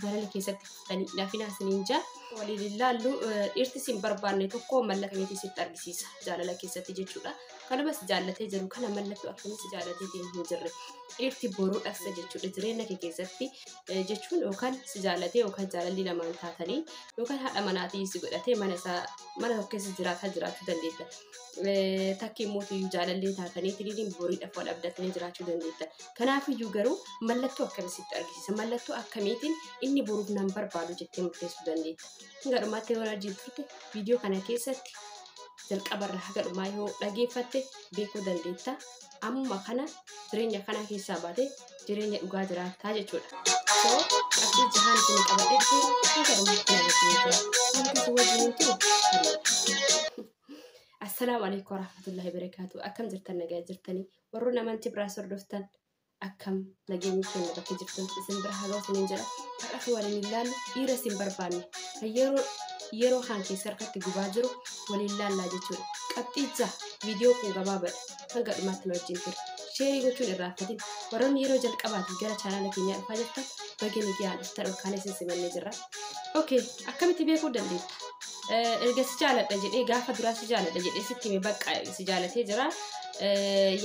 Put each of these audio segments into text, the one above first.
Jaalala keessatti kuftanii nafinaa isiniin jaa. Waliin ilaallu, dhiirti sin barbaanne tokko mallattoo akkamiitiin sitti argisiisa jaalala keessatti jechuudha. Kanumas jaallatee jiru kana mallattoo akkamii si jaallatee hin jirre. Dhiirti boruu dhaqsa jechuudha jireenya kee keessatti jechuun, yookaan si jaallatee yookaan jaalalli lamaan taatanii yookaan haadha manaatii si godhatee mana isaa mana tokko keessa jiraataa jiraachuu dandeetta. Takki immoo jaalallee taatanii tiliiliin boriidhaaf wal abdatanii jiraachuu dandeetta. Kanaafiyyuu garuu mallattoo akkamii sitti argisiisa? Mallattoo akkamiitiin inni boruuf nan barbaadu jettee murteessuu dandeetta? Hanga dhumaatti yoo wajjin turte, viidiyoo kana keessatti jalqabarra haga dhumaa yoo dhageeffatte beekuu dandeetta. Amma kana jireenya kana keessaa baatee jireenya dhugaa jiraattaa jechuudha. So qabxii jahaan isin qabadhee dhufe hanga dhumaatti na wajjin tura. Wanti isin wajjin turu. Assalaamu alaikum warahmatullahi wabarakatuh. Akkam jirtan? Nagaa jirtanii? Warroonni amantii biraas hordoftan, akkam nageenyi keenya bakka jirtan isin bira haa ga'u isiniin jedha. Har'a kan waliin ilaallu dhiira isin barbaanne kan yeroo kaan keessa harkatti gubaa jiru waliin ilaallaa jechuudha. Qabxii 6, viidiyoo kun gabaabaadha. Hanga dhumaatti nu wajjin ture. Share gochuun irraanfatin. Warroonni yeroo jalqabaatiif gara chaanaala keenyaa dhufaa jirtan, baga nagaan dhuftan, ol kaanee isin simannee jirra. Okay, akkamitti beekuu dandeetta? Erga si jaaladha jedhee, gaafa duraa si jaaladha jedhee sitti hime, bakka si jaalatee jira.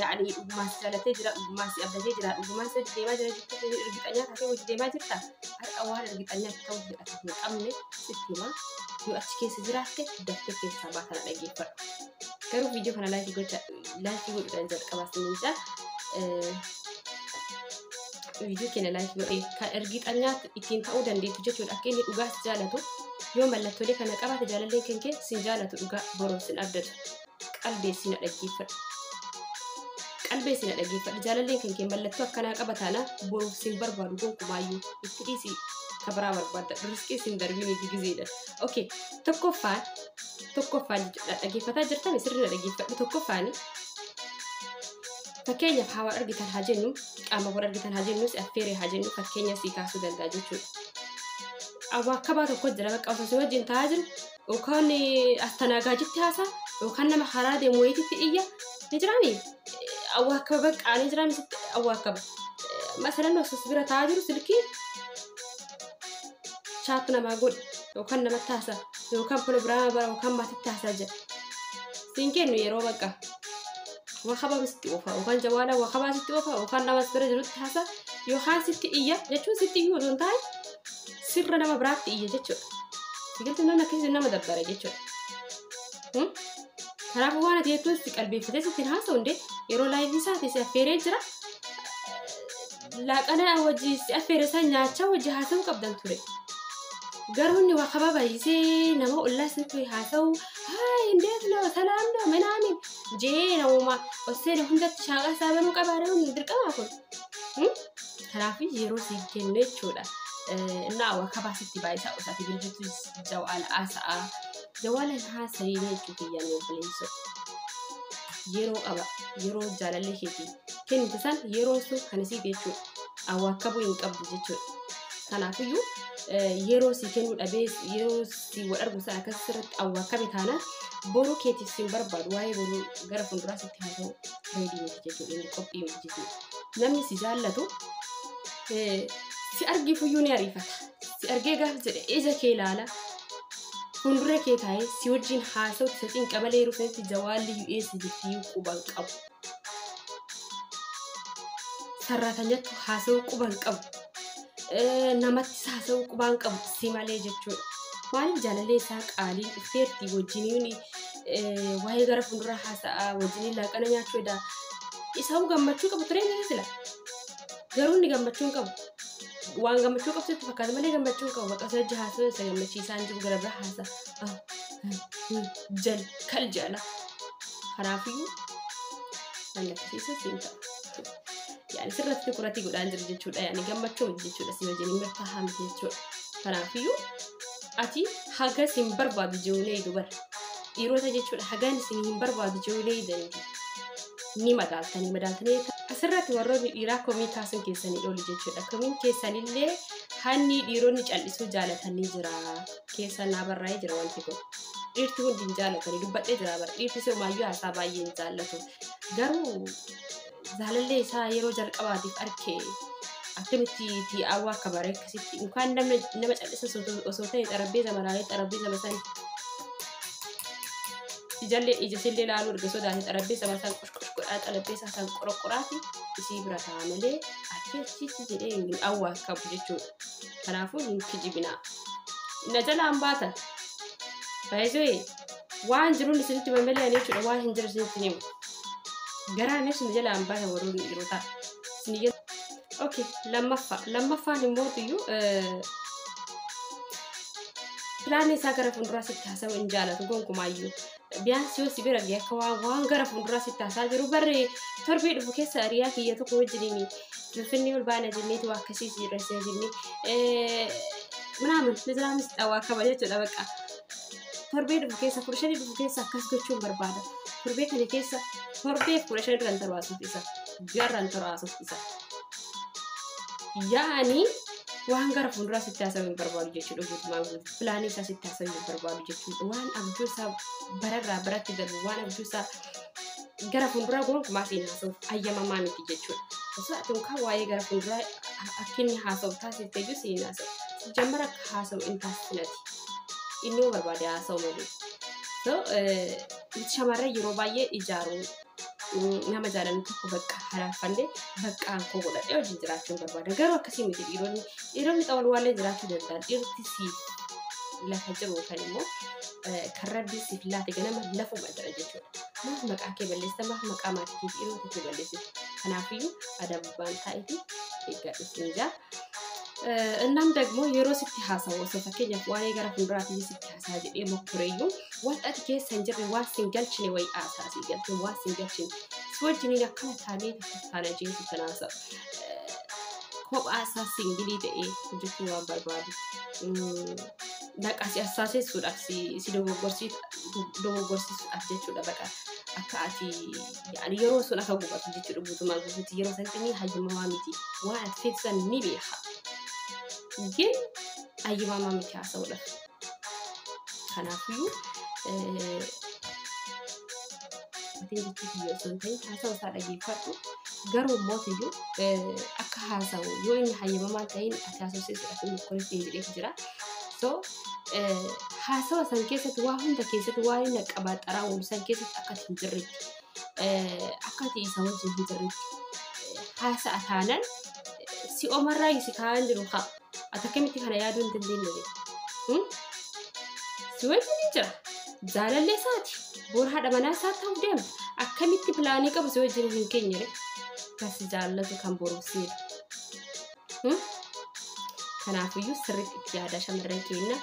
Yaani dhugumaan si jaalatee jira, dhugumaan si abdatee jira, dhugumaan si hojii deemaa jira jettee ergixanyaa taatee hojii deemaa jirta. Har'a waan ergixanyaa ta'uu hidhata hin qabne sitti hima. Yoo achi keessa jiraatte, daftee keessaa baatana dhageeffadhu. Garuu viidiyoo kana like gocha, like godhuudhaan jalqabaa isiniin jaa. Viidiyoo keenya like godhee kan ergixanyaa ittiin ta'uu dandeettu jechuudha. Akka inni dhugaa si jaalatu yoo mallattoolee kana qabaate, jaalalleen kan kee sin jaalatu dhugaa, boruuf sin abdatu. Qalbeessi na dhaggeeffadhu. Qalbeessi na dhaggeeffadhu. Jaalalleen kan kee mallattoo akkanaa qaba taanaan, boruuf sin barbaadu gonkumaayyuu, itti dhiisi, kabaraa barbaadda. Riskii sin darbiniiti gizeedha. Okay, tokkoffaan jechuudha. Dhaggeeffataa jirtan, sirrii na dhaggeeffadhu. Tokkoffaan, fakkeenyaaf haa wal argitan haa jennu, qaama wal argitan haa jennu, si affeeree haa jennu, fakkeenya sii kaasuu danda'a jechuudha. Awwaakabaa tokko jira, bakka osoo si wajjin taa'aa jiru yookaan astanagaajitti haasaa yookaan nama karaa deemu wayiititti iyya ni jiraani. Awwaakaba bakka ni jiraani sitti awwaakaba. Masalan osoo si bira taa'aa jiru silkii chat namaa godhe yookaan namatti haasaa yookaan program bara yookaan maatitti haasaa jira. Siin kennu yeroo, bakka wakabaa sitti oofa yookaan jawaala wakabaa sitti oofa yookaan nama bira jirutti haasaa yookaan sitti iyya jechuun, sitti iyyuu osoo hin taane sirra nama biraatti iyya jechuudha. Biqiltuu namni akkasii nama dabbara jechuudha. Kanaafuu waan ati jettuun si qalbeeffatee sitti hin haasa'u hundee yeroo live isaati si affeeree jira. Laaqana wajji si affeere isaa nyaachaa wajji haasa'uu qabdan ture. Garuu inni waa kabaa baay'isee nama ollaa sitti haasa'u, "Haay, እንዴት ነው? ሰላም ነው?" ምናምን jee namuma ol seene hundatti shaaqaa isaa banuu qabaa dirqamaa kun. Kanaaf yeroo si kennu jechuudha. Innaa waa kabaa sitti baay'isaa osaati bira jirtu jawaala haasa'aa. Jawaalaan haasa'ii jechuu kiyyaan, obboleessoo. Yeroo qaba, yeroo jaalallee keetii kennite san, yeroo sun kan isiif jechuudha. Awwaakabuu hin qabdu jechuudha. Kanaafiyyuu yeroo si kennuu dhabee, yeroo si wal argu sana akkas sirriitti awwaakabe taanaan, boruu keetiif sin barbaadu, waa'ee boruu gara fuulduraa sitti haasa'u ready miti jechuudha. Inni qophii miti jechuudha. Namni si jaallatu si argiifuyyuu ni ariifata. Si argee gaafa jedhe ija kee ilaala. Fuuldura kee taa'ee si wajjin haasa'u isa cinqa malee, yeroo sanatti jawaalli eessa jirti quban qabu. Sarraatanyattu haasa'uu quban qabu. Namatti haasa'uu quban qabu si malee jechuudha. Maaliif? Jaalallee isaa qaalii dhufteerti, wajjiniin waa'ee gara fuulduraa haasa'aa, wajjiniin laaqana nyaachuu edaa. Isaa gammachuu qabu ture ni sila. Garuu inni gammachuu hin qabu. Waan gammachuu qabu sitti fakkaata malee gammachuu hin qabu. Bakka isa hojii haasa'u isa gammachiisaa hin jiru, gara biraa haasa'a. Jal kal jala. Kanaafiyyuu namni akkasiisa siin ta'u. Yaani sirratti kuratii godhaan jiru jechuudha. Yaani gammachuu miti jechuudha. Si wajjin mirtaa'aa miti jechuudha. Kanaafiyyuu ati haga sin barbaadu jiruunee dubar. Dhiirota jechuudha, hagaan isin hin barbaadu jiruunee dandeenya. Ni madaaltanii madaaltanii asirratti warroonni dhiiraa komii kaasuun keessanii oolu jechuudha. Komiin keessanillee hanni dhiironni cal'isuu jaalatanii jira. Keessa naa barraa'ee jira wanti kun. Dhiirti hundi hin jaalatanii dubbadhee jira bara. Dhiirti sirmaayyuu haasaa baay'ee hin jaallatu. Garuu jaalallee isaa yeroo jalqabaatiif arke Akkamitti ti'aawaa akka bare akkasitti inkaan nama callisa osoo ta'e xarabbeeza maraalee xarabbeeza san ijallee ija sillee ilaaluu erga sodaate xarabbeeza san qoshqosh godhaa xarabbeeza san qorqoraati isii bira ta'a malee achi achitti jedhee hin awwaa qabu jechuudha. Kanaafuu hin kijibinaa. Na jalaan baatan. Baay'isee waan jiruun isinitti hima malee ani jechuudha waan hin jiru isinitti himu. Garaanis na jalaan baatan warroonni dhiirotaa. Okay, lammaffaa. Lammaffaan immoo iyyuu pilaanni isaa gara fuulduraa sitti haasa'u hin jaalatu gonkumaayyuu. Biyaansi yoo si bira ga'e akka waan gara fuulduraa sitti haasaa jiru barree torbee dhufu keessa hiriyaa kiyya tokko wajjiniin Finfinnee ol baana jenneeti waa akkasii jirreessina jennee ምናምን ንዝራምስ xawaa qaba jechuudha bakka. Torbee dhufu keessa 15 dhufu keessa akkas gochuun barbaada. Torbee kana keessa torbee 15 irraan torbaasuuf isa. Ji'a torbaasuuf isa. Yaani waan gara fuulduraa sitti haasa'uu hin barbaadu jechuudha guutumaa guutuutti. Pilaanii isaa sitti haasa'uu hin barbaadu jechuudha. Waan abjuu isaa bararraa baratti darbu waan abjuu isaa gara fuulduraa gonkumaa siin haasa'uuf ayyamamaa miti jechuudha. Osoo ati unkaan waa'ee gara fuulduraa akka inni haasa'u taasifte iyyuu siin haasa'u. Jammara akka haasa'u hin taasisinati. Inni yoo barbaade haasa'u malee. So shamarran yeroo baay'ee ijaaruu nama jaalannu tokko bakka haraanfannee bakka koo godhadhee wajjin jiraachuun barbaada. Garuu akkasii miti dhiironni. Dhiironni xawalwaallee jiraachuu danda'an. Dhiirti siif lafa jiru yookaan immoo kan rabbi siif laate ganama lafuma jira jechuudha. Maaf maqaa kee balleessita, maaf maqaa maatii kee dhiirota kee balleessita. Kanaafiyyuu adabbaan taa'eeti eeggadhu siin jaa. እናም ደግሞ yeroo sitti haasa'u osoo fakkeenyaaf waa'ee gara fuulduraatii sitti haasa'a jedhee mokkoreeyyuu wanta ati keessa hin jirre waan sin galchine wayii haasa'a si galte waan sin galchine si wajjiniin akkana taanee taana jee sitti haasa'u. Kophaa isaa singilii ta'ee hojjechuu waan barbaadu. Dhaqaa si assaaseessuudhaaf si dogoggorsiisuudhaaf jechuudha baqa. Akka ati yeroo sun akka gubatu jechuudha guutumaa guutuutti yeroo sanatti ni hayyamamaa miti. Waan ati feetu san ni beeka. ግን ayyamamaa miti haasa'uudhaaf. Kanaafiyyuu matiin jechuu kiyya osoo hin ta'in haasa'u isaa dhageeffadhu. Garuu immoo akka haasa'u yoo inni hayyamamaa ta'in ati haasofsiisuudhaaf inni mokkoreetti jedheetu jira. So haasawa san keessatti waa hunda keessatti waan inni qabaxaraa oolu san keessatti akka ati hin jirretti akka ati isa wajjin hin jirretti haasa'a taanan si omarraa si kaa'an jiru haa ati akkamitti kana yaaduu hin dandeenye? Si wajjin hin jira. Jaalallee isaati. Boor haadha manaa isaa ta'uuf deema. Akkamitti pilaanii qabu si wajjin hin keenyere? Kan si jaallatu kan boruuf si jedhu. Kanaafiyyuu sirriitti itti yaadaa shamarran keenya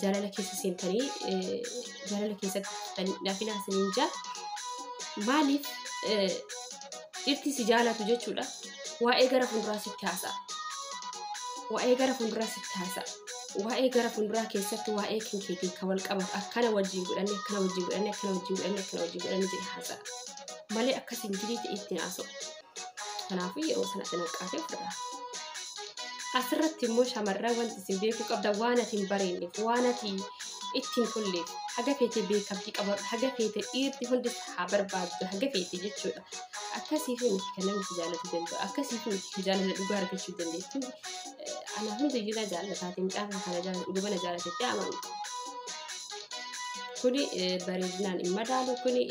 jaalala keessa seentanii jaalala keessatti dhafinaa isiniin jaa. Maaliif dhirti si jaalatu jechuudha. Waa'ee gara fuulduraa sitti haasa'a. Waa'ee gara fuulduraa sitti haasa'a. Waa'ee gara fuulduraa keessatti waa'ee kan keetiin kan wal qabatu akkana wajjin godhanne akkana wajjin godhanne akkana wajjin godhanne akkana wajjin godhanne jedhe haasa'a. Malee akka singilii ta'e ittiin haasa'u. Kanaafuu yeroo sanatti naqqaatee ofirraa. Asirratti immoo shamarran wanti isin beekuu qabdan waan ati hin bareenneef waan ati ittiin tolleef haga feete beekamtii qabadhu haga feete dhiirti hundis haa barbaaddu haga feete jechuudha. Akkasiif miti kan namni si jaallatu danda'u akkasiif miti kan jaalala dhugaa argachuu dandeessu. Ana hundiyyuu na jaallataatiin mucaan kana jaalladhu dhuguma na jaallatetti amanu. Kuni bareedinaan hin madaalu kuni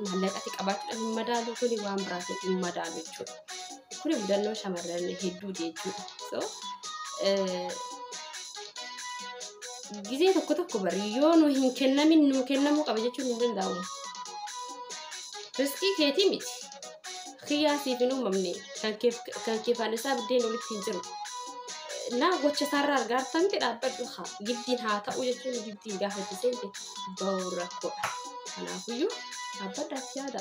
maallaqatti qabaachuudhaan hin madaalu kuni waan biraatiin hin madaalu jechuudha. Kuni mudannoo shamarran hedduuti jechuudha. So gizee tokko tokko bari yoo nu hin kennamin nuu kennamuu qaba jechuun hin danda'amu. Riskii keetii miti. Kiyyaa siif hin uumamne kan keefaan isaa biddeen olitti hin jiru. Na gocha isaarraa argaartamte dhaabbadhu haa giddiin haa ta'u jechuun giddiin gaafa itti seente ba'uu rakkoodha. Kanaafiyyuu dhaabbadhaatti yaada.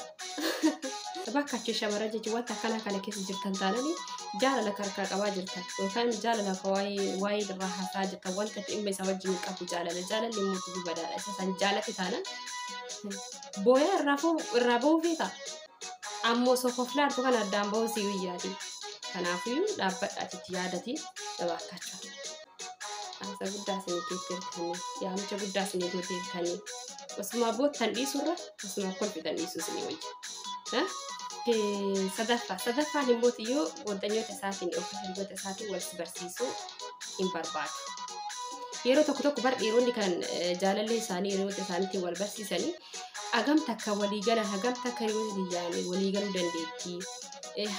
Bakka shamarran jechuun wanta akkana kana keessa jirtan taananii jaalala harkaa qabaa jirtan yookaan jaalala waa'ee irraa haasaa jirtan wanta dhimma isa wajjin qabu jaalala jaalalli immoo tuyyuu badaadha isa san jaalate taanan booyaa irraa ba'uu feeta ammoo osoo koflaartu kan addaan ba'uu si guyyaati. Kanaafiyyuu dhaabbadhaati yaadati dabaakkachaa. Dhaamsa guddaa isinii keessatti yaamicha guddaa isinii gooteertanii osuma boottan dhiisurra osuma kolfitan dhiisuu isinii wayya. Sadaffaa. Sadaffaan immoo iyyuu goddanyoota isaatiin yookaan hiriyoota isaatiin wal si barsiisuu hin barbaadu. Yeroo tokko tokko bar dhiironni kan jaalallee isaanii hiriyoota isaaniitiin wal barsiisanii hagam takka walii galan, hagam takka hiriyoota biyyaanii walii galuu dandeettii,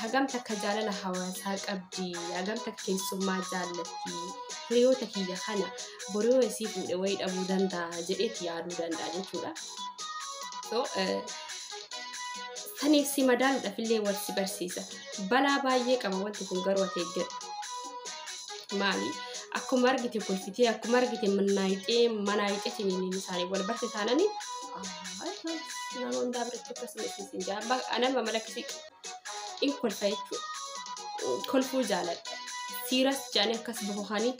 hagam takka jaalala hawaasaa qabdi, hagam takka keessummaa jaallatti, hiriyoota kiyya kana boroo isii fuudhe wayii dhabuu danda'a jedheeti yaaduu danda'a jechuudha. So, saniif si madaaluudhaaf illee wal si barsiisa. Balaa baay'ee qaba wanti kun garuu ati eeggadhu. Maali? Akkuma argite kolfitee, akkuma argite mannaayixee manaayixitiin isaanii wal barte taananii nama hundaa biratti akkasuma isin jaa anama mala akkasii in kolfa jechuudha. Kolfuu jaaladha. Siiras jaanii akkas bohanii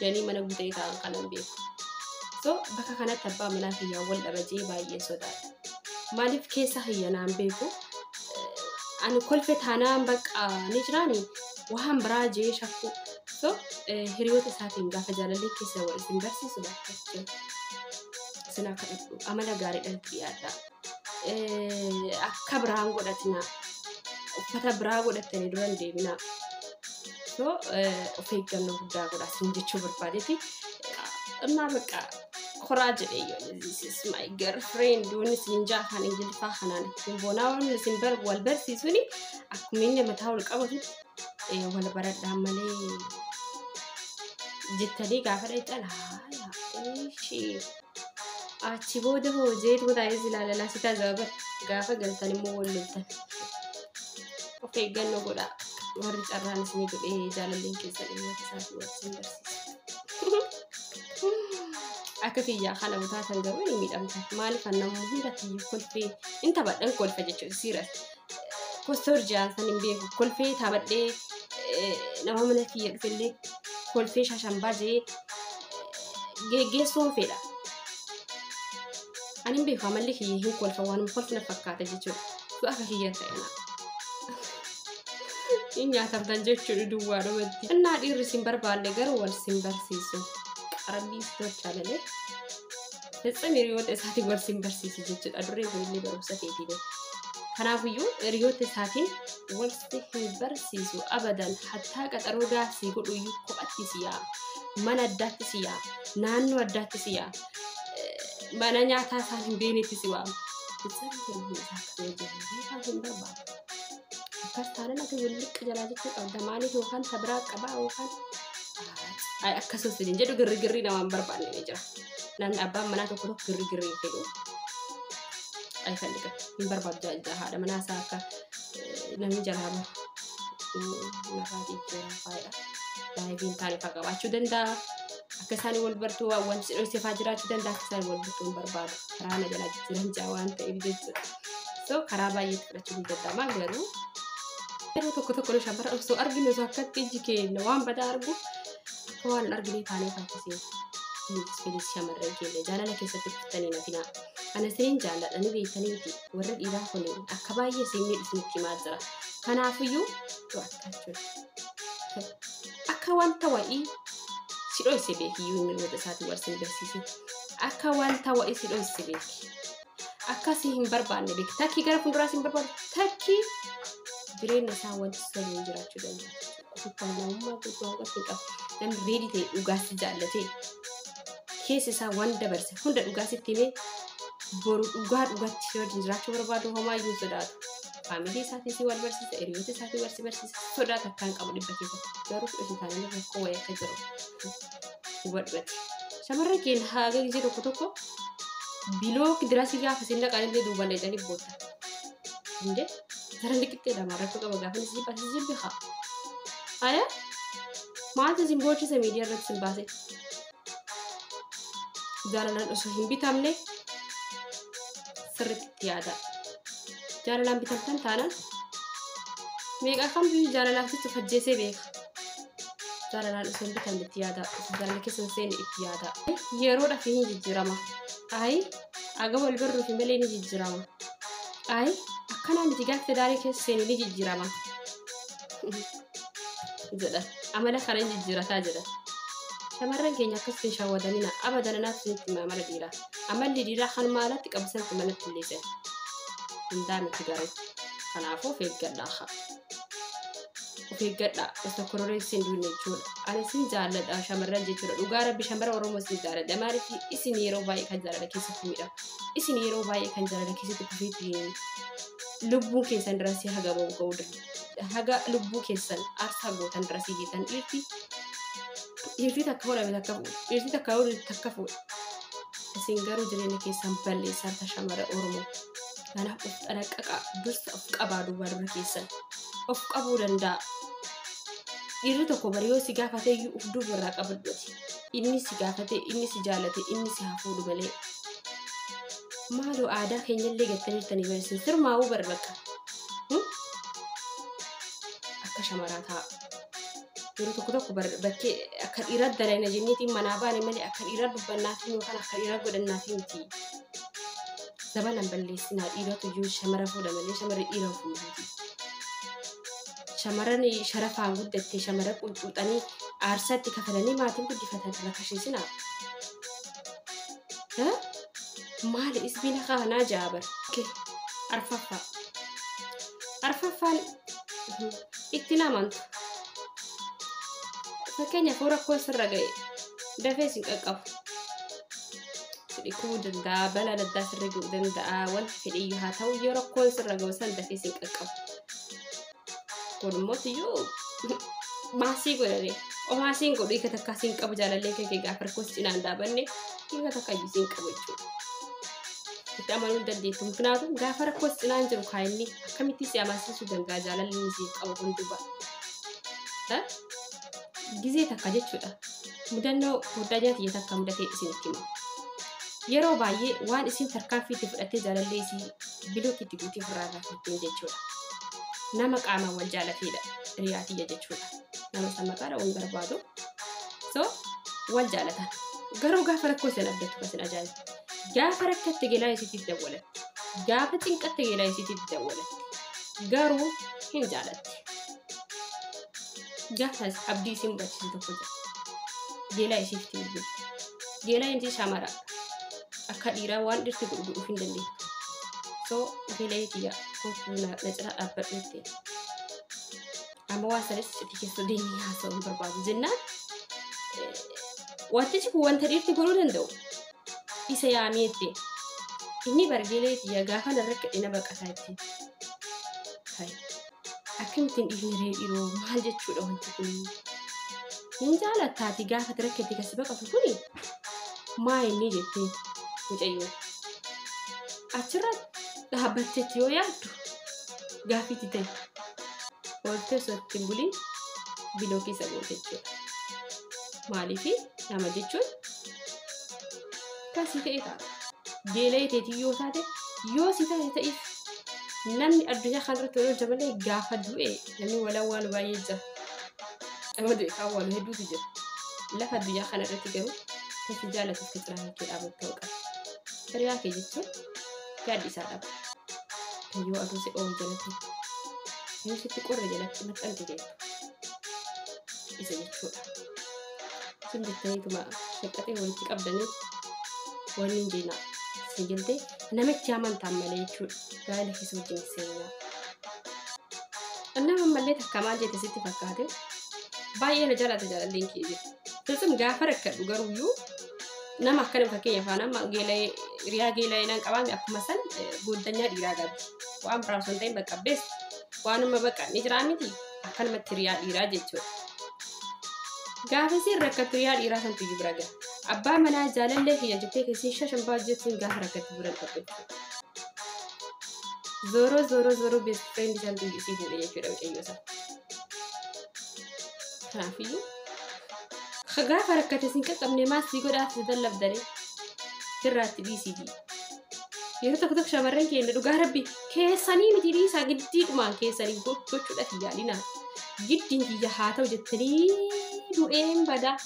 jedhanii mana guutanii taa'an kanan beeku. So bakka kanatti abbaa manaa kiyyaa wal dhabajee baay'ee sodaadha. Maaliif keessa kiyya naan beeku? Ani kolfe taanaan bakka ni jiraani waan biraa jee shakku. So hiriyoota isaatiin gaafa jaalallee keessa wal isin barsiisu bakka jechuudha. Isin akka dhadhu amala gaariidhaan dhiyaadha. Akka biraan godhatina. Uffata biraa godhattanii dura hin deebinaa. So of eeggannoo guddaa godhaa isin jechuu barbaadeeti. Innaa bakka koraa jedhee yoo "This is my girlfriend" wanni isin jaa afaan Ingiliffaa kanaan ittiin boonaa wanni isin wal barsiisuni akkuma inni mataa wal qabatutti wal baradhaa malee jettanii gaafa dhaqxan haaya achi booda hojii taa'ee si ilaalalaa si tajaajila gaafa galtan immoo wal loltan. Of eeggannoo godhaa warri carraan isinii godhee jaalalleen keessan dhimmoota isaatii wal isin barsiisa. Akka kiyyaa kana utaatan garuu ni miidhamta. Maaliif an namni hundatti kolfee in taphadhan kolfa jechuudha siiras. Kostoor jaan san hin beeku kolfee taphadhee nama mana kiyya dhufellee kolfee shashambaa jee geggeessuun fedha. Ani hin beeku amalli kiyya hin kolfa waanuma kolfi na fakkaata jechuudha. Su akka kiyya ta'e na. Hin nyaatamtan jechuudha duwwaa dhumatti. Innaa dhiirri sin barbaanne garuu wal sin barsiisu. Qarabbii si tolchaa malee. Fitsum hiriyoota isaatiin wal sin barsiisu jechuudha. Duree kunillee barumsa keetii. Kanaafiyyuu hiriyoota isaatiin wal si hin barsiisu abadan, hattaa qaxaroo gaafsii godhuyyuu kophatti si yaama. Mana addaatti si yaama. Naannoo addaatti si yaama. Mana nyaataa isaan hin beeknetti si waama. Fitsum hiriyoota isaa akkasuma hojjetan beekaa hin barbaadu. Akkas taanaan ati walliqqa jalaa jechuu qabda. Maaliif yookaan tabiraa qabaa yookaan akkasumas hin jedhu girrigirrii nama hin barbaanne ni jira. Namni abbaan manaa tokko tokko girrigirrii hin fedhu. Ayfalliqa hin barbaadu haadha manaa isaa akka namni jalaa bahu narraa jijjiiran faayidha. Laayiviin taane fa'aa qabaachuu danda'a. Akka isaanii wal bartuu wanti dhoksee fa'aa jiraachuu danda'a. Akka isaanii wal bartuu hin barbaadu. Karaa na jalaa jijjiiran jaa waan ta'eef jechuudha. So karaa baay'eetti fudhachuu ni danda'ama garuu yeroo tokko tokko shamarran osoo arginu osoo akkatti iji keenya waan badaa argu akka waan hin argine taanee faakkisee. Please, shamarran keenya jaalala keessatti kuftanii nafinaa. Ana isiniin jaalladha ni beektanii miti, warri dhiiraa kun akka baay'ee isin miidhu isinitti himaa jira. Kanaafiyyuu to'attaachuun akka wanta wa'ii si dhoyse beekiyyuu inni hiriyoota isaatiin wal sin barsiise. Akka wanta wa'ii si dhoyse beeki. Akka si hin barbaanne beeki. Takkii gara fuulduraa si hin barbaadu. Takkii jireenya isaa wanti sirriin jiraachuu danda'a. Ofitti amanamummaa guutuu waan hin qabu. Namni ready ta'e dhugaa si jaallatee keessa isaa waan dabarse hunda dhugaa sitti himee boru dhugaa dhugaatti si wajjin jiraachuu barbaadu homaayyuu sodaatu. Family isaatiin si wal barsiisa, hiriyoota isaatiin wal si barsiisa, sodaata akkaan qabu dhibba keessa. Garuu fudhatu taanaan rakkoo wayii akka jiru hubadhu ati. Shamarran keenya haga gisee tokko tokko block dirasii gaafa isin dhaqan illee duubaan dhaqanii bootta. Indee gara liqixxeedha rakkoo qaba gaafa inni si jibba si jibbi haa. Aya maaltu isin boochisa miidiyaa irratti isin baase? Jaalalaan osoo hin bitamne sirriitti itti yaada. Jaalalaan bitamtan taanaan meeqa kamtu jaalalaaf jecha fajjeesee beeka. Jaalalaan osoo hin bitamne itti yaada. Jaalala keessa hin seenne itti yaada. Yeroodhaaf ni jijjiirama. Ayi aga wal barruufi malee ni jijjiirama. Ayi akkanaa miti gaafa daaree keessa seene ni jijjiirama. Jedha. Amala kana hin jijjiirataa jedha. Shamarran keenya akkasitti hin shawwadamina. Abadan anaaf isinitti hima amala dhiiraa. Amalli dhiiraa kan maalatti qabu sanatti manatti illee seena. Hundaa miti garuu. Kanaafuu of eeggadhaa haa. Of eeggadhaa osoo kororeessi hin duune jechuudha. Ani isin jaalladha shamarran jechuudha. Dhugaa rabbi shamara Oromoo isin jaalladha. Maaliif isin yeroo baay'ee kan jaalala keessatti miidhamu. Isin yeroo baay'ee kan jaalala keessatti kufeetti lubbuun keessan dirasii haga ba'u ga'uu danda'a. Haga lubbuu keessan aarsaa gootan dirasii geetan dhiirti. Dhiirti takka fuudhame takka fuudha. Dhiirti takka fuudhe takka fuudha. Isin garuu jireenya keessan balleessaa jirta shamara Oromoo. Kanaaf of xanaqqaqaa dursa of qabaa duwwaa dura keessan. Of qabuu danda'a. Dhiirri tokko bari yoo si gaafate iyyuu of duuba irraa qabadhuuti. Inni si gaafate, inni si jaalate, inni si haa fuudhu malee. Maaloo aadaa keenyallee gattanii jirtanii bari isin sirmaa'uu bar bakka. Akka shamaraa ta'a. Yeroo tokko tokko bakkee akka dhiiraa dalayna jenneetiin manaa baane malee akka dhiiraa dubbannaaf yookaan akka dhiiraa godhannaaf miti. Zabanan balleessinaa dhiiratu iyyuu shamara fuudha malee shamarri dhiira fuudhuuti. Shamarran sharafaan guddatte shamara qunxuuxanii aarsaatti kafalanii maatiin guddifatan rakkashiisinaa. Maali isbiin kanaa ja'a bar. Arfaffaa. Arfaffaan itti amantu. Fakkeenyaaf yoo rakkoon sirra ga'e dafee si qaqqabu. Si dhiquu danda'a, balaan addaa sirra ga'uu danda'a, wanti fedhiyyuu haa ta'u yoo rakkoon sirra ga'u san dafee si qaqqabu. Kun immoo iyyuu maasii godhanii omaa siin godhu hiika takkaa siin qabu jaalallee kee gaafa rakkoo si cinaan dhaabanne hiika takkaa iyyuu siin qabu jechuudha. Itti amanuu hin dandeettu. Mukinaatu gaafa rakkoo si cinaan jiru kaayinni akkamitti si amansiisuu danda'a jaalalli inni siif qabu kun duba. Gizee takka jechuudha. Mudannoo guddaa tiyya takka mudatee isinitti hima. Yeroo baay'ee waan isin tarkaanfii itti fudhattee jaalallee isii bilookitti itti guutee ofirraa gaafatteen jechuudha. Nama qaamaan wal jaalateedha hiriyaa tiyya jechuudha. Nama san maqaa dha'uu hin barbaadu. So wal jaalatan. Garuu gaafa rakkoo isin abdattu kan isin ajaa'ibu. Gaafa rakkatte gelaa isiitiif dawwalatti. Gaafa cinqatte gelaa isiitiif dawwalatti. Garuu hin jaalatti. Gaafa abdii isin murachiisu tokko jira. Geelaa isiif bilbilti. Geelaa inti shamara. Akka dhiiraa waan dhirti godhu godhuuf hin dandeettu. So geelaa kiyya kootu na cinaa dhaabbadhu jetteen. Amma waan sanis itti keessa deemee haasa'uu hin barbaadu jennaan. Wantichi kun wanta dhiirti godhuu danda'u. Isa yaamee jetteen. Inni bargeelee kiyya gaafa na rakkadhe na baqataa jetteen. Akkamittiin dhiifni ree dhiiroo maal jechuudha wanti kun? Hin jaalattaati gaafa rakkate kasi baqatu kuni maa inni jetteen mucayyoo. Achirra dhaabbatteetti yoo yaaddu gaaffiitti ta'e. Ooltee osoo ittiin buliin biloo keessa goote jechuudha. Maaliif nama jechuun kasii ta'e taata. Geelee teetii yoo taate yoo si ta'e ta'eef namni addunyaa kanarratti wal hojja malee gaafa du'e namni wal awwaalu baay'ee jira. Nama du'e kan awwaalu hedduutu jira. Lafa addunyaa kanarratti garuu kan si jaallatuuf kan cinaa kee dhaabatu ta'uu qaba. Hiriyaa kee jechuun gaaddi isaa dhaba. Kan yoo aduu si dhoowwe jalatti, yoo sitti qorre jalatti maxxante deemtu. Isa jechuudha. Sun jettaniituma shaqqaxee walitti qabdanii wanni hin jeenaa. Isin jettee namichi amantaan malee jechuudha. Gaa'ela keessa wajjin seenaa. Nama ammallee takka maal jette sitti fakkaate baay'ee na jaalata jaalalleen kee jette. Sun gaafa rakkadhu garuuyyuu nama akkana fakkeenyaaf nama hiriyaa geela'ee nan qabaame akkuma san gooddanyaa dhiiraa qabdi. Waan biraa osoo hin ta'in bakka beest waanuma bakka ni jiraa miti akkanumatti hiriyaa dhiiraa jechuudha. Gaafa isiin rakkattu hiriyaa dhiiraa santu iyyuu bira gaha. Abbaa manaa jaalallee kiyya jettee keessin shashan ba'a jettuun gaafa rakkattu bira qabdu jechuudha. Zooroo zooroo zooroo best friend santu iyyuu isii fuudhe jechuudha mucayyoo sana. Kanaafiyyuu gaafa rakkate sin qaqqabne maas si godhaaf si dallabdare sirraatti dhiisiiti. Yeroo tokko tokko shamarran keenya dhugaa rabbi keessanii miti dhiisaa giddiidhumaan keessanii gochuudhaaf yaalina. Giddiin kiyya haa ta'u jettanii du'een badaa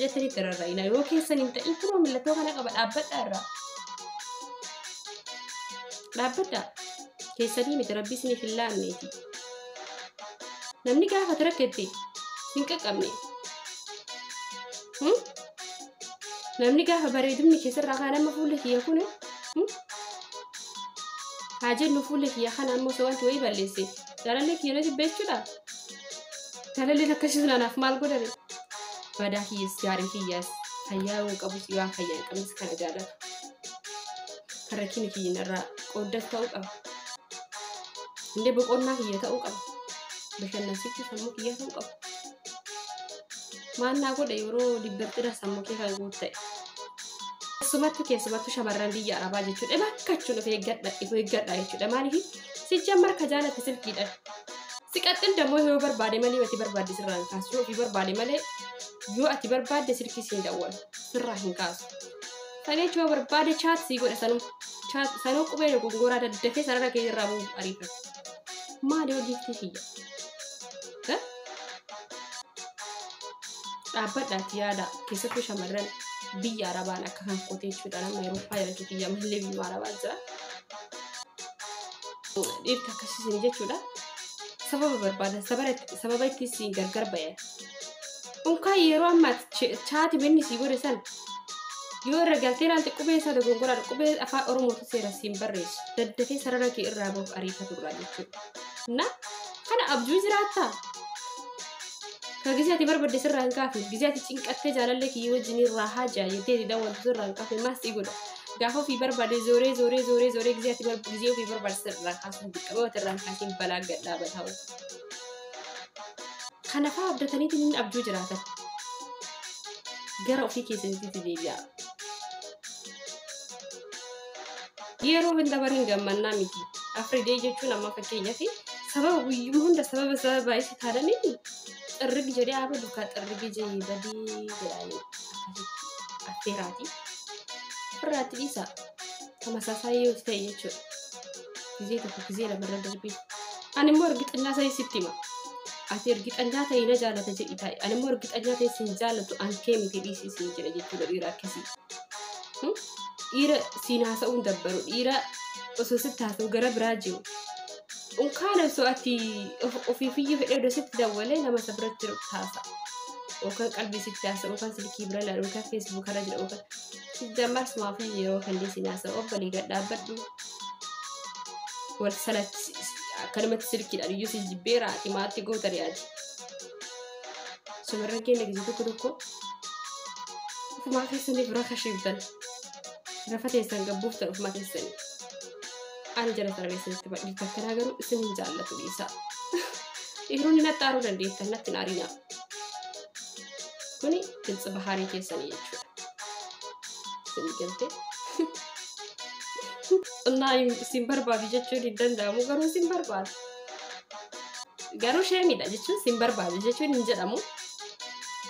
jettanii itti rarra'ina. Yoo keessan hin ta'in kunoo mallattoo kana qaba dhaabbadhaa irraa. Dhaabbadhaa. Keessanii miti rabbi isiniif hin laanneeti. Namni gaafa rakkate hin qaqqabne. Namni gaafa bareedumni keessarraa kaan amma fuula kiyya kun Haa jennu fuulli kiyya kana ammoo osoo wanti wayii balleesse jaalallee kiyya na jibbe jechuudha. Jaalalleen akkasii sun anaaf maal godhare? Badaa kiyyas gaarii kiyyaas fayyaa yoo qabus yoo fayyaa hin qabnes kana jaalatu. Kan rakkina kiyya narraa qooddas ta'uu qaba. Indee boqonnaa kiyya ta'uu qaba. Bashannansiiftuu sammuu kiyya ta'uu qaba. Maal naa godhe yeroo dibbirxira sammuu kee kan guutu ta'e. Keessumattuu shamarran biyya Arabaa jechuudha. Bakka jechuun of eeggadha jechuudha. Maaliif sijjammar ka jaalatte silkiidha. Siqaxxil dammoo yoo barbaade malee ati barbaadde sirraa hin kaasu. Yoo ofii barbaade malee yoo ati barbaadde silkii siin dawwalu sirraa hin kaasu. Sana jechuun barbaade chaat sii godha sanuu. Sanuu qubee dogongoraa daddafee sarara kee irraa bu'uuf ariifata. Maali hojii kiyya? Dhaabbadhaatti yaada keessattuu shamarran biyya Arabaan akka kan qotee jechuudha. Nama Awurooppaa jedhamtu kiyya malee biyya Arabaa jira. Dhiirti akkasiisin jechuudha. Sababa barbaadan sababa itti siin gargar bayan. Unkaan yeroo ammaa chaati binni sii godhe san yoo irra galtee ilaalte qubee isaa dogongoraadha. Qubee afaan Oromootu seera siin barreessu. Daddafee sarara kee irraa bahuuf ariifatudha jechuudha. Na kana abjuu jiraattaa? Ka gisee ati barbaadde sirraa hin kaafne, gisee ati cinqattee jaalallee kiyya wajjin irraa haajaa jettee itti daawwattu sirraa hin kaafne maas si godha. Gaafa ofii barbaade zooree zooree zooree zooree gisee ati gisee ofii barbaadde sirraa kaasuun dirqama wati irraa hin kaasiin balaa gad dhaabataa. Kanaafaa abdataniitiin inni abjuu jiraatan. Gara ofii keessanitti deebi'a. Yeroo hin dabarin gammannaa miti. Afridee jechuun amma fakkeenyaaf sababa guyyuma hunda sababa sababa baay'isii taananii xirrigi jedhee haaba duukaa xirrigi jedhee badii jedhanii akkasitti affeeraati. Ofirraatti dhiisa. Tamasaasaa yoo ta'e jechuudha. Gizee tokko gizee lamarra darbee. Ani immoo ergixanyaa ta'e sitti hima. Ati ergixanyaa ta'e na jaalata jedhi taa'e. Ani immoo ergixanyaa ta'e sin jaalatu an kee miti dhiisii siin jedha jechuudha dhiira akkasii. Dhiira siin haasa'uun dabbaru dhiira osoo sitti haasa'u gara biraa jiru. Unkaan osoo ati ofiif iyyuu fedhee odoo sitti dawwalee nama isa biratti jiru haasa'a. Yookaan qalbii sitti haasa'u, yookaan silkii bira ilaalu, yookaan feesbuuk irra jira, yookaan sijjammaar sumaaf yeroo kan siin haasa'u obbolii gad dhaabbadhu. Wal salatti akkanumatti silkiidhaan iyyuu si jibbeera ati maatti goota riyaati. Shamarran keenya gisee tokko tokko ofumaa keessanii bira kashiiftan. Rafa teessan gabbuuftan ofumaa keessanii. Ani jala sarara badhiifta akkanaa garuu isin hin jaallatu dhiisaa. Dhiironni natti aaruu dandeettan natti hin aarinaa. Kuni giltsi baharii keessanii jechuudha. Isin galtee. Xinnaa isin barbaadu jechuun hin danda'amu garuu isin barbaadu. Garuu sheemidha jechuun isin barbaadu jechuun hin jedhamu.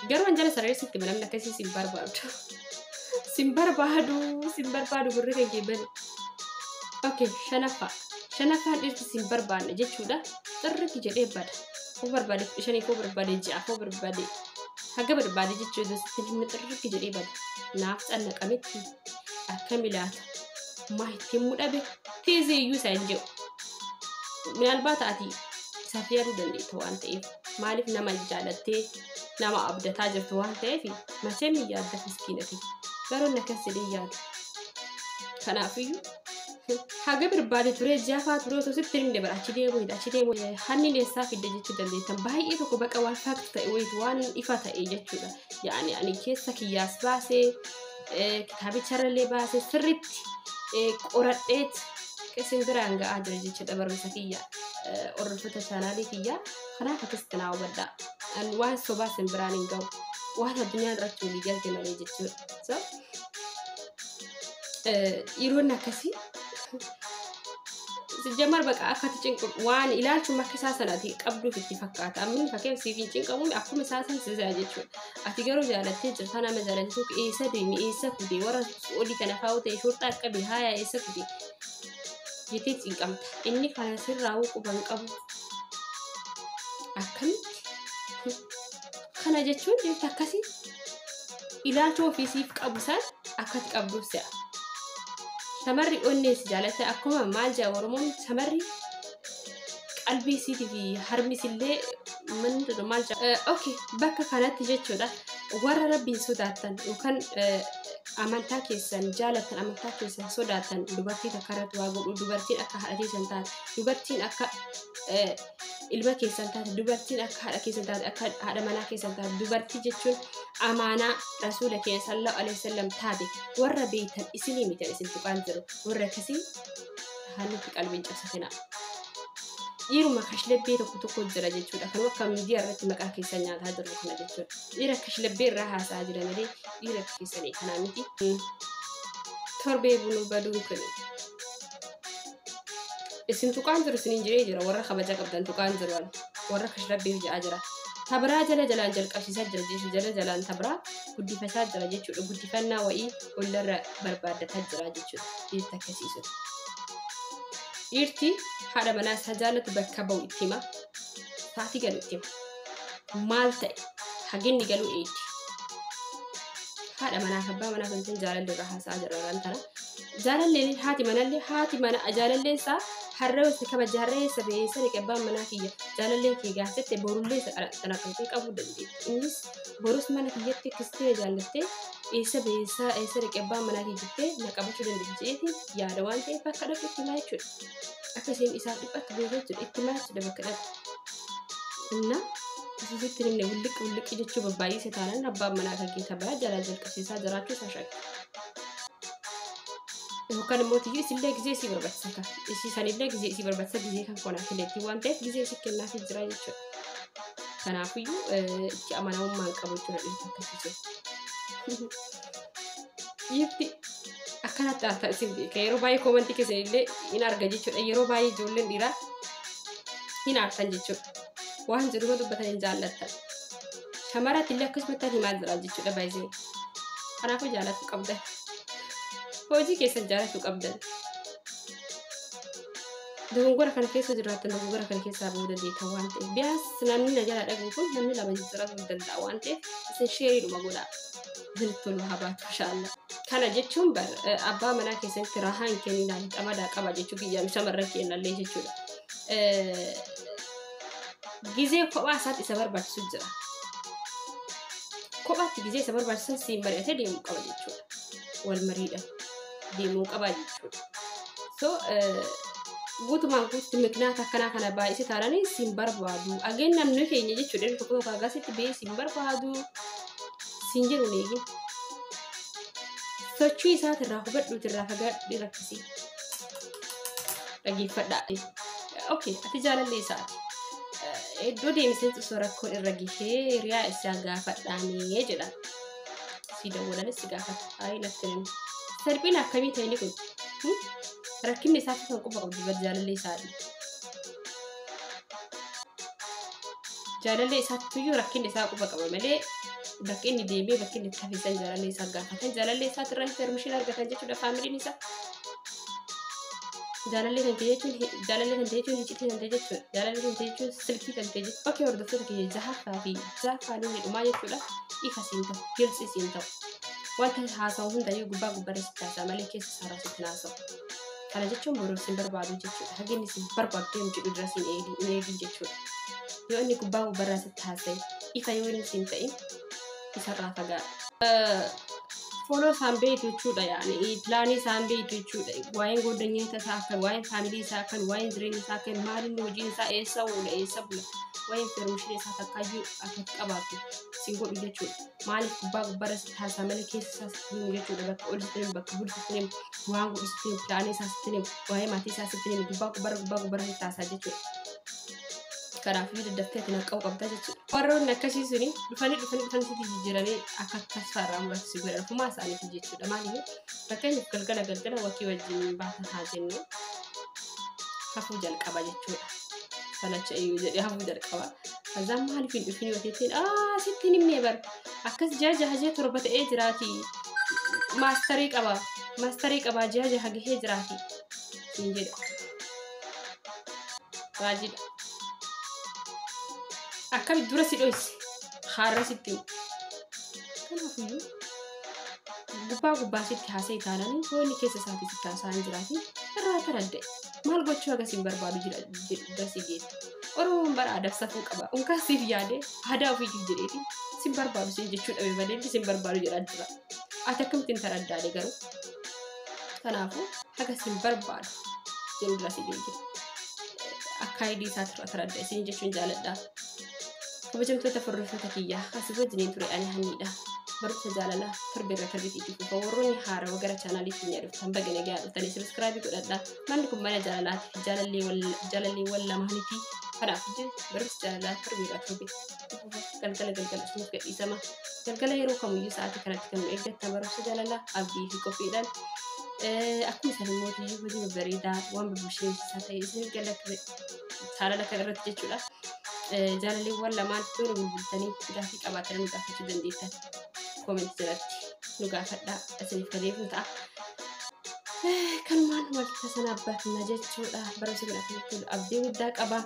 Garuu an jala sarara sitti namni akkasii isin barbaadu. Isin barbaadu isin barbaadu gurri kan kee bane. Okay, shanaffaa. Shanaffaan dhiirti isin barbaanne jechuudha. Xirrigi jedhee bada. Koo barbaade shanii koo barbaade ji'a koo barbaade haga barbaade jechuudha sitti himne xirrigi jedhee bada. Naaf cannaqametti akkami laata? Maa ittiin mudhabe? Tiizii iyyuu isa hin jedhu. Minaalbaata ati isaaf yaaduu dandeetta waan ta'eef maaliif nama jaalattee nama abdataa jirtu waan ta'eef machee yaadda miskiinati. Garuu inni akkas jedhee yaadu. Kanaafiyyuu haga barbaade turee jaafaa turee osoo sitti himne bara achi deemuu hidha achi deemuu hanni eessaa fidde jechuu dandeettan baay'ee tokko baqa waan faakt ta'e wayitu waan ifa ta'e jechuudha. Yaani ani keessa kiyyaas baasee kitaabicharrallee baasee sirriitti qoradheet isin biraan ga'aa jira jechuudha barumsa kiyya hordoftoota chaanaalii kiyya kanaaf akkasitti naa hubadhaa. Waan sobaa isin biraan hin ga'u waan addunyaan irratti walii galte malee jechuudha. So dhiironni akkasii Sijjamar baqa akka ati cinqu waan ilaalchuma akka isaa sana ati qabduuf itti fakkaata. Amma fakkeef siif hin cinqamuun akkuma isaa san sisaa jechuudha. Ati garuu jaalattee jirta nama jaalatte tokko eessa deemi eessa fide warra olii kana faa'u ta'e shorxaa qabi haaya eessa fide jettee cinqamta. Inni kana sirraa quban qabu. Akkamitti? Kana jechuun jirta akkasii ilaalcha ofii siif qabu san akka ati qabduuf si'a. Shamarri onnee si jaalatte akkuma maal jedha Oromoon shamarri qalbii isiitii fi harmi isillee manni maal jedha. Okay, bakka kanatti jechuudha. Warra Rabbiin sodaattan yookaan amantaa keessan jaalatan, amantaa keessan sodaatan, dubartii takka irratti waa godhu, dubartiin akka haadha keessan taate, dubartiin akka ilma keessan taate, dubartiin akka haadha keessan taate, akka haadha manaa keessan taate, dubartii jechuun amaanaa Rasuula keenya sallallahu alaihi wasallam taate warra beektan isinii mitan isin tuqaan jiru, warra akkasii haallutti qalbiin cabsatina. Dhiiruma kashlabbee tokko tokko jira jechuudha. Kan akka miidiyaa irratti maqaa keessan nyaataa jiru kana jechuudha. Dhiira kashlabbee irraa haasa'aa jira malee dhiira keessanii kanaa miti. Torbee bunuu baduun kuni. Isin tuqaan jiru isiniin jiree jira, warra kabaja qabdan tuqaan jiru, warra kashlabbeef ja'aa jira. Tabraa jala jalaan jalqabsiisaa jira jechuudha. Jala jalaan tabraa guddifachaa jira jechuudha. Guddifannaa wayii ollarra barbaaddataa jira jechuudha. Dhiirti akkasiisu. Dhiirti haadha manaa isaa jaallatu bakka ba'u itti hima. Sa'aatii galu itti hima. Maal ta'e haginni galuu eegdi. Haadha manaa fi abbaa manaa kan jaalalli irraa haasa'aa jira waan tana. Jaalalleen haati manallee, haati mana jaalalleen isaa harree isa kabaja, harree isa ba'ee isa dhiqe, abbaan manaa kiyya jaalalleen kiyya gaafsette borullee isa xanaqatee qabuu dandeetti. Innis borus mana kiyyatti akkasitti jaallattee eessa ba'ee eessa dhiqe abbaan manaa kiyya jettee na qabachuu dandeetti jedheeti yaada waan ta'eef bakka dhaqu itti himaa jechuudha. Akka isheen isaaf dhiphattu beekee jechuudha, itti himaa jechuudha bakka dhaqu. Inna isuusitti himne wulliqi wulliqi jechuu babbaay'ise taanaan abbaan manaa kan keessa biraa jalaa jalqabsiisaa jiraachuu isaa shakka. Yookaan immoo tiyyuu isillee gizee isii barbaachisa kan isii sanillee gizee isii barbaachisa, gizee kan konaa fileetti waan ta'eef gizee isii kennaafii jira jechuudha. Kanaafiyyuu itti amanamummaan qabu jechuudha dhiirti akkasii. Dhiirti akkanatti aartan isin beeka. Yeroo baay'ee koomantii keessan illee hin arga jechuudha. Yeroo baay'ee ijoolleen dhiiraa hin aartan jechuudha. Waan jiru dubbatan hin jaallattan. Shamaratti illee akkasumatti himaa jira jechuudha baay'ee. Kanaafuu jaalachuu qabdan. Hojii keessan jaalachuu qabdan. Dogongora kana keessa jiraattan dogongora kana keessaa bahuu dandeettan waan ta'eef. Biyaas namni na jala dhagahu kun namni lama jijjiiramuu danda'a waan ta'eef isin sheeriidhuma godhaa. Isinitti tolu haa baatu inshaallah. Kana jechuun bar abbaa manaa keessanitti raahaa hin kenninaa, xamadaa qaba jechuu kiyyaa shamarran kennallee jechuudha. Gizee kophaa isaatti isa barbaachisu jira. Kophaatti gizee isa barbaachisan siin mari'atee deemuu qaba jechuudha. Wal mariidhaan deemuu qaba jechuudha. So guutumaan guututti miknaata akkanaa kana baay'isee taananii siin barbaadu. Ageen namni keenya jechuudha inni tokko tokko agasitti ba'ee siin barbaadu siin jedhu hin eegin. Sochii isaatirraa hubadhuutirraa fagaadhu rakkisii. Dhaggeeffadhaa. Okay, ati jaalallee isaati. Iddoo deemsee osoo rakkoon irra gahee hiriyaa isaa gaafadhaamee jedha. Si dawwalanis si gaafata. Ayi natti himi. Salphina akkamii ta'e inni kun? Rakkinni isaa kan quba qabdu bar jaalallee isaati. Jaalallee isaattuyyuu rakkinni isaa quba qaba malee bakki inni deemee bakki inni itti hafisan jaalallee isaa gaafatan, jaalallee isaatirraa information argatan jechuudha faamiliin isaa. Jaalallee kan ta'e jechuun jaalallee kan ta'e jechuun iccitii kan ta'e jechuudha. Jaalallee kan ta'e jechuun silkii kan ta'e jechuudha. Bakki hordoftoota kiyya jahaffaa fi jahaffaan inni dhumaa jechuudha. Ifa siin ta'u, gilxi siin ta'u. Wanta haasa'u hundayyuu gubbaa gubbarra sitti haasa'a malee keessa isaa irraa sitti haasa'u. Kana jechuun boruu siin barbaadu jechuudha. Haginni siin barbaadu deemu jedhu dura siin hin eegin jechuudha. Yoo inni gubbaa gubbarraa sitti haasa'e, ifa yoo inni siin ta'in isarraa fagaadha. Follow isaan beektu jechuudha, yaani pilaanii isaan beektu jechuudha. Waa'een goddanyeeta isaa akkam, waa'een faamilii isaa akkam, waa'een jireenya isaa akkam, maal inni hojiin isaa, eessa oola, eessa bula, waa'een information isaa takkaayyuu akka qabaattu siin godhu jechuudha. Maaliif gubbaa gubbarra sitti haasa'a malee keessa isaa sitti himu jechuudha. Bakka ol sitti himu, bakka bulu sitti himu, waan godhu sitti himu, pilaanii isaa sitti himu, waa'ee maatii isaa sitti himu, gubbaa gubbarra gubbaa gubbarra sitti haasa'a jechuudha. Kanaafuu daddaftee ati naqqa'uu qabda jechuudha. Warroonni akkasii suni dhufanii dhufanii dhufanii sitti jijjiiranii akka tasfaa irraa muratu si godhan ofumaa isaaniiti jechuudha. Maaliif, fakkeenyaaf galgala galgala wakii wajjin baatan haa jennu, hafuu jalqaba jechuudha. Salacha iyyuu jedhee hafuu jalqaba. Kazaan maaliif hin dhufin yoo jetteen, aa sitti hin himnee bar, akkas ji'a jaha ji'a 7 ta'ee jiraati, maastarii qaba, maastarii qaba, ji'a jaha gahee jiraati siin jedha. Raajiidha. Akkami dura si dhoyse haarra sitti himu. Kanaafiyyuu gubbaa gubbaa sitti haasa'e taananii yoo inni keessa isaatii sitti haasa'aa hin jiraatin irraa taradda'e. Maal gochuu agas hin barbaadu jira dasii geettu. Oromoon bara aadaa safuu qaba. Unkaa siif yaadee aadaa ofiitiif jedheeti sin barbaadu sin jechuu dhabe malee sin barbaadu jedhaa jira. Ati akkamittiin taraddaale garuu? Kanaafuu haga sin barbaadu jedhu dura si deebiin. Akkaayidii isaa taradda isin jechuun jaaladha. Kabajamtoota hordoftoota kiyyaa asii wajjiniin ture ani Hanniidha. Barumsa jaalalaa torba irra torbitti itti fufa. Warroonni haarawa gara chaanaalii keenya dhuftan baga nagaa dhuftanii subscribe godhadha. Manni kun mana jaalalaati fi jaalalleewwan lamaaniiti. Kanaaf barumsa jaalalaa torba irra torbitti itti fufa. Galgala galgala isiniif gadhiisama. Galgala yeroo kamiyyuu sa'aatii kanatti kan nu eeggattan barumsa jaalalaa abdii fi qophiidhaan. Akkuma san immoo hojii babbareedaa waan babbashannansiisaa ta'e isiniif galatta jaalala kana irratti jechuudha. Jaalalleewwan lamaan yoo nu bilbiltanii gaaffii qabaatan nu gaafachuu dandeettan. Koomentii jalatti nu gaafadhaa isiniif kadeefu ta'a. Kanumaan walitti sanabbatna jechuudha. Barumsa kun akkamitti tolu abdii guddaa qaba.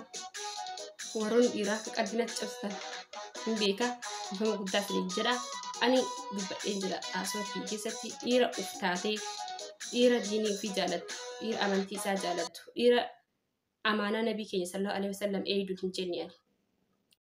Warroonni dhiiraa akka qalbii natti cabsitan hin beeka. Dhiifama guddaa isiniin jedha. Ani dubbadheen jira haasawaa kiyya keessatti dhiira uf taatee dhiira diinii ofii jaalattu, dhiira amantii isaa jaalattu, dhiira amaanaa nabii keenya sallallahu alaihi wasallam eeyduun hin jenne ani.